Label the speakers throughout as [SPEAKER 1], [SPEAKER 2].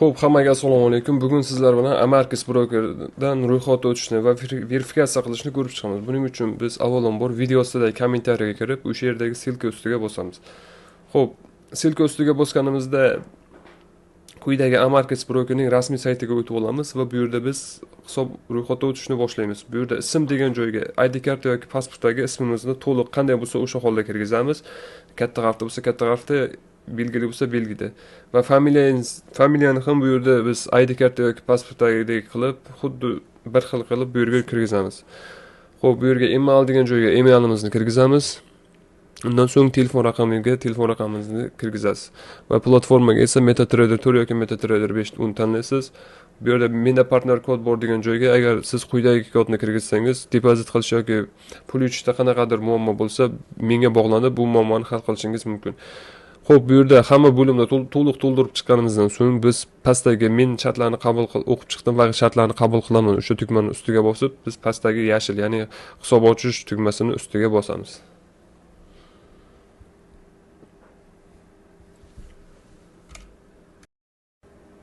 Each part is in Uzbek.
[SPEAKER 1] Xo'p, hammaga assalomu alaykum. Bugun sizlar bilan Amarkis brokerdan ro'yxatdan o'tishni va verifikatsiya qilishni ko'rib chiqamiz. Buning uchun biz avvalambor video ostidagi kommentariyaga kirib, o'sha yerdagi ссылка ustiga bosamiz. Xo'p, ссылка ustiga bosganimizda quyidagi Amarkis brokerning rasmiy saytiga o'tib olamiz va bu yerda biz hisob ro'yxatdan o'tishni boshlaymiz. Bu yerda ism degan joyga ID karta yoki pasportdagi ismimizni to'liq qanday bo'lsa o'sha holda kirgizamiz. Katta harfda bo'lsa katta harfda, belgili bo'lsa belgida. Va familiyani ham bu yerda biz ID karta yoki pasportdagidek qilib, xuddi bir xil qilib bu yerga kirgizamiz. Xo'p, bu yerga email degan joyga emailimizni kirgizamiz. Undan so'ng telefon raqamiga telefon raqamimizni kirgizasiz. Va platformaga esa MetaTrader 4 yoki MetaTrader 5 uni tanlaysiz. Bu yerda menda partner kod bor degan joyga agar siz quyidagi kodni kirgizsangiz, depozit qilish yoki pul yutishda qanaqadir muammo bo'lsa, menga bog'lanib bu muammoni hal qilishingiz mumkin. Xo'p, bu yerda hamma bo'limni to'liq to'ldirib chiqqanimizdan so'ng biz pastdagi men shartlarni qabul o'qib chiqdim va shartlarni qabul qilaman o'sha tugmani ustiga bosib, biz pastdagi yashil, ya'ni hisob ochish tugmasini ustiga bosamiz.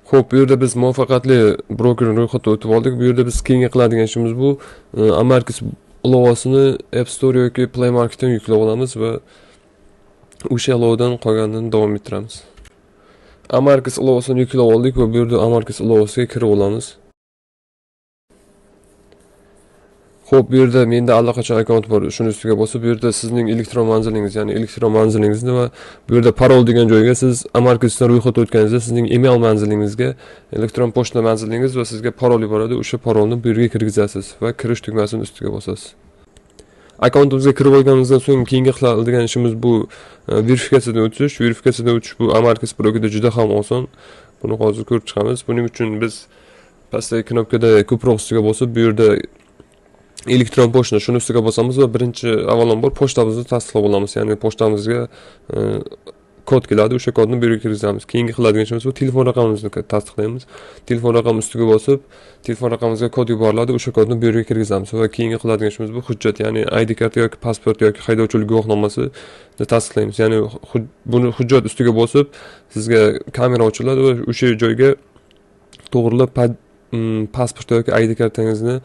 [SPEAKER 1] Xo'p, bu yerda biz muvaffaqiyatli brokerning ro'yxatdan o'tib oldik. Bu yerda biz keyingi qiladigan ishimiz bu Amarkis ilovasini App Store yoki Play Marketdan yuklab olamiz va o'sha ilovadan qolganini davom ettiramiz. Amarkis ilovasini yuklab oldik va bu yerda Amarkis ilovasiga kirib olamiz. Xo'p, bu yerda menda allaqachon akkaunt bor. Shuni ustiga bosib, bu yerda sizning elektron manzilingiz, ya'ni elektron manzilingizni va bu yerda parol degan joyga siz Amarkisdan ro'yxatdan o'tganingizda sizning email manzilingizga elektron pochta manzilingiz va sizga parol yuboradi. O'sha parolni bu yerga kirgizasiz va kirish tugmasini ustiga bosasiz. Akkauntimizga kirib olganimizdan so'ng keyingi qiladigan ishimiz bu verifikatsiyadan o'tish. Verifikatsiyadan o'tish bu Amarkis brokerida juda ham oson. Buni hozir ko'rib chiqamiz. Buning uchun biz pastdagi knopkada ko'proq ustiga bosib, bu yerda elektron pochta shuni ustiga bosamiz va birinchi avvalambor pochtamizni tasdiqlab olamiz. Ya'ni pochtamizga kod keladi, o'sha kodni bu yerga kirgizamiz. Keyingi qiladigan ishimiz bu telefon raqamimizni tasdiqlaymiz. Telefon raqami ustiga bosib, telefon raqamimizga kod yuboriladi, o'sha kodni bu yerga kirgizamiz va keyingi qiladigan ishimiz bu hujjat, ya'ni ID karta yoki pasport yoki haydovchilik guvohnomasini tasdiqlaymiz. Ya'ni buni hujjat ustiga bosib, sizga kamera ochiladi va o'sha joyga to'g'rilab pasport yoki ID kartangizni,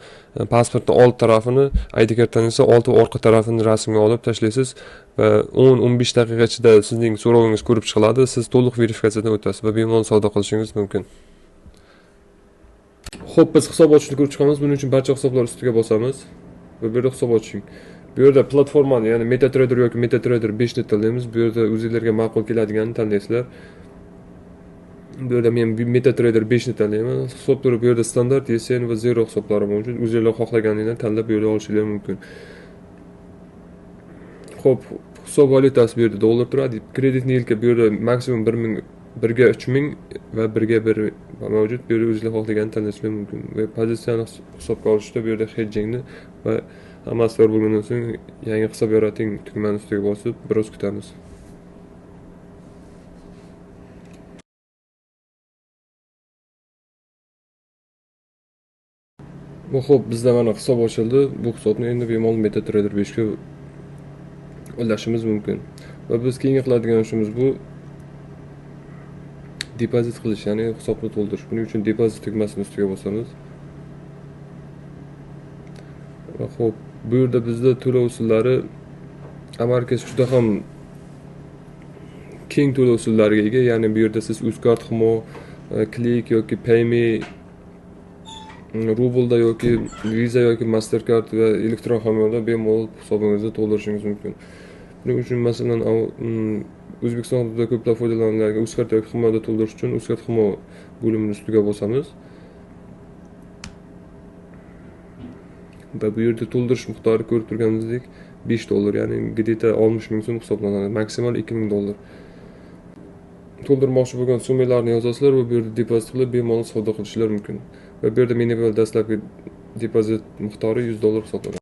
[SPEAKER 1] pasportning old tarafini, ID kartangizni old va orqa tarafini rasmga olib tashlaysiz va 10-15 daqiqa ichida sizning so'rovingiz ko'rib chiqiladi. Siz to'liq verifikatsiyadan o'tasiz va bemalol savdo qilishingiz mumkin. Xo'p, biz hisob ochishni ko'rib chiqamiz. Buning uchun barcha hisoblar ustiga bosamiz va bu yerda hisob oching. Bu yerda platformani, ya'ni MetaTrader yoki MetaTrader 5 ni tanlaymiz. Bu yerda o'zingizlarga ma'qul keladiganini tanlaysizlar. Bu yerda men MetaTrader 5 ni tanlayman. Hisob turi bu yerda standart, ESN va Zero hisoblari mavjud. O'zingizlar xohlaganingizdan tanlab bu yerda olishingiz mumkin. Xo'p, hisob valyutasi bu yerda dollar turadi. Kreditni yilga bu yerda maksimum 1000, 1ga 3000 va 1ga 1 mavjud. Bu yerda o'zingizlar xohlaganini tanlashingiz mumkin. Va pozitsiyani hisobga olishda bu yerda hedgingni va hammasi tayyor bo'lgandan so'ng yangi hisob yarating tugmani ustiga bosib biroz kutamiz. Bu xo'p, bizda mana hisob ochildi. Bu hisobni endi bemalol MetaTrader 5 ga ulashimiz mumkin. Va biz keyingi qiladigan ishimiz bu depozit qilish, ya'ni hisobni to'ldirish. Buning uchun depozit tugmasini ustiga bosamiz. Va xo'p, bu yerda bizda to'lov usullari Amarkis juda ham keng to'lov usullariga ega. Ya'ni bu yerda siz Uzcard, Humo, Click yoki Payme, rublda yoki Visa yoki Mastercard va elektron hamyonda bemalol hisobingizni to'ldirishingiz mumkin. Buning uchun masalan, O'zbekiston hududida ko'plab foydalaniladigan Uzcard yoki Humoda to'ldirish uchun Uzcard Humo bo'limini ustiga bosamiz. Va bu yerda to'ldirish miqdori ko'rib turganingizdek 5 dollar, ya'ni где-то 60 ming so'm hisoblanadi. Maksimal 2000 dollar. To'ldirmoqchi bo'lgan summalarni yozasizlar va bu yerda depozit qilib bemalol savdo qilishingiz mumkin. Va bu yerda minimal dastlabki depozit miqdori 100 dollar hisoblanadi.